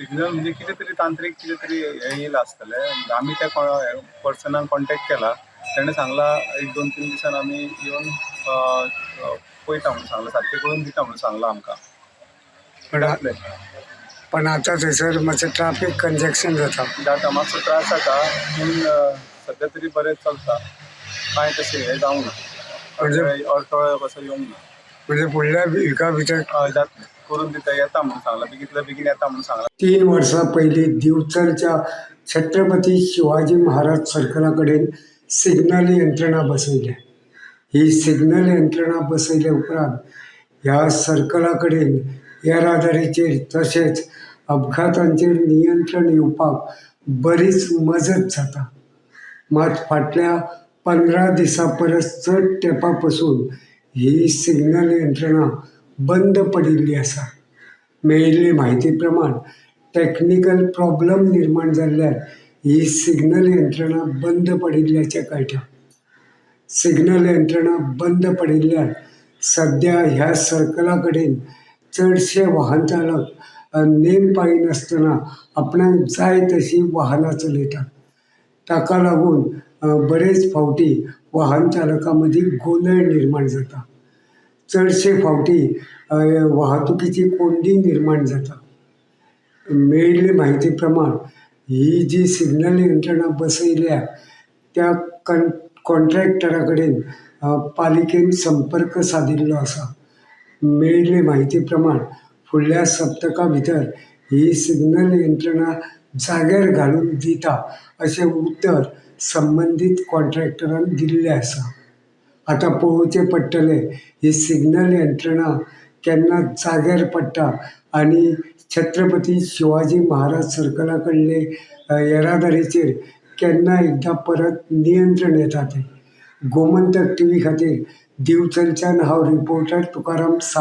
Signal म्हणजे कितें तरी तांत्रीक कितें तरी हें येयलां आसतलें. आमी त्या पर्सनाक कॉन्टेक्ट केला. तेणें सांगलां एक 2-3 दिसान आमी येवन पळयता म्हणून सांगलां, सारकें करून दिता म्हणून सांगलां आमकां. पण जातलें. पण आतां थंयसर मातशें ट्राफीक कंजेक्शन जाता. जाता, मातसो त्रास जाता, पूण सद्या तरी बरें चलता. कांय तशें हें जावंक ना, अडथळो कसो येवंक ना. म्हणजे फुडल्या विका भितर हय, जातलें, करून दिता, येता म्हणून सांगलां, बेगींतल्या बेगीन येता म्हणून सांगलां. 3 वर्सां पयलीं दिवचलच्या छत्रपती शिवाजी महाराज सर्कला कडेन सिग्नल यंत्रणा बसयल्या. ही सिग्नल यंत्रणा बसयल्या उपरांत ह्या सर्कला कडेन येरादारीचेर तशेंच अपघातांचेर नियंत्रण येवपाक बरीच मजत जाता. मात फाटल्या 15 दिसां परस चड तेंपा पसून ही सिग्नल यंत्रणा बंद पडिल्ली आसा. मेळिल्ले म्हायती प्रमाण टॅक्निकल प्रॉब्लम निर्माण जाल्ल्यान ही सिग्नल यंत्रणा बंद पडिल्ल्याचें कळटा. सिग्नल यंत्रणा बंद पडिल्ल्यान सद्या ह्या सर्कला कडेन चडशे वाहन चालक नेम पाळिनासतना आपणाक जाय तशी वाहनां चलयतात. ताका लागून बरेच फावटी वाहन चालकां मदीं गोंदळ निर्माण जाता. चडशे फावटी वाहतुकीची कोंडी निर्माण जाता. मेळिल्ले म्हायती प्रमाण ही जी सिग्नल यंत्रणा बसयल्या त्या कॉन्ट्रॅक्टरा कडेन पालिकेन संपर्क सादिल्लो आसा. मेळिल्ले म्हायती प्रमाण फुडल्या सप्तका भितर ही सिग्नल यंत्रणा जाग्यार घालून दिता अशें उतर संबंदीत कॉन्ट्रॅक्टरान दिल्लें आसा. आतां पळोवचें पडटलें ही सिग्नल यंत्रणा केन्ना जाग्यार पडटा आनी छत्रपती शिवाजी महाराज सर्कला कडले येरादारीचेर केन्ना एकदां परत नियंत्रण येता तें. गोमंतक टीव्ही खातीर दिवचलच्यान हांव रिपोर्टर तुकाराम सावंत.